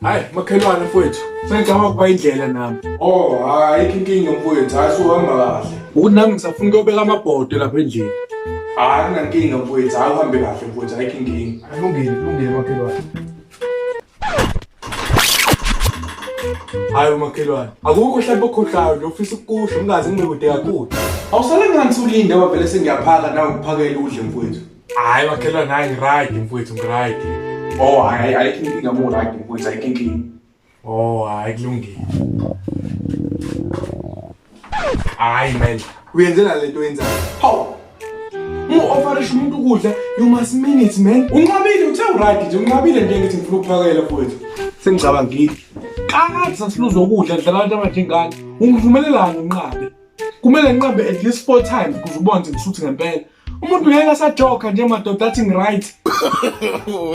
Hayi makhelwane mfowethu, sengicabanga ukuba indlela nami. Oh, hayi ayikho inkinga mfowethu, hayi suhamba kahle. Ukuthi nami ngisafuna ukuyobeka amabhodo lapha endlini. Hayi akunankinga mfowethu, hayi uhambe kahle mfowethu, ayikho inkinga. Kulungile, kulungile makhelwane. Hayi umakhelwane, akukho mhlawumbe okhohlayo nje ofisa ukukusho ngingaze ngibe kude kakhulu. Awusale ngani sulinde ngoba vele sengiyaphaka nawe ngiphakele udle mfowethu. Hayi makhelwane, hayi ngiright mfowethu, ngiright. Oh, hayi ayikho inkinga mu right mfowethu, ayikho inkinga. Oh, hayi kulungile. Hayi man, Uyenzela lento oyenzayo. Hawu. Mu-ofarisha umuntu ukudla, you must mean it man. Unqabile uthe uright nje, unqabile nje ngithi ngifuna ukuphakela mfowethu. Sengicabangile. Kade sasiluza ukudla dlala abantu abanjengani. Ungivumelelani unqabe? Kumele nginqabe at least 4 times ukuze ubone ukuthi ngisuthi ngempela. Umuntu ngeke asajoka nje madoda athi ngiright.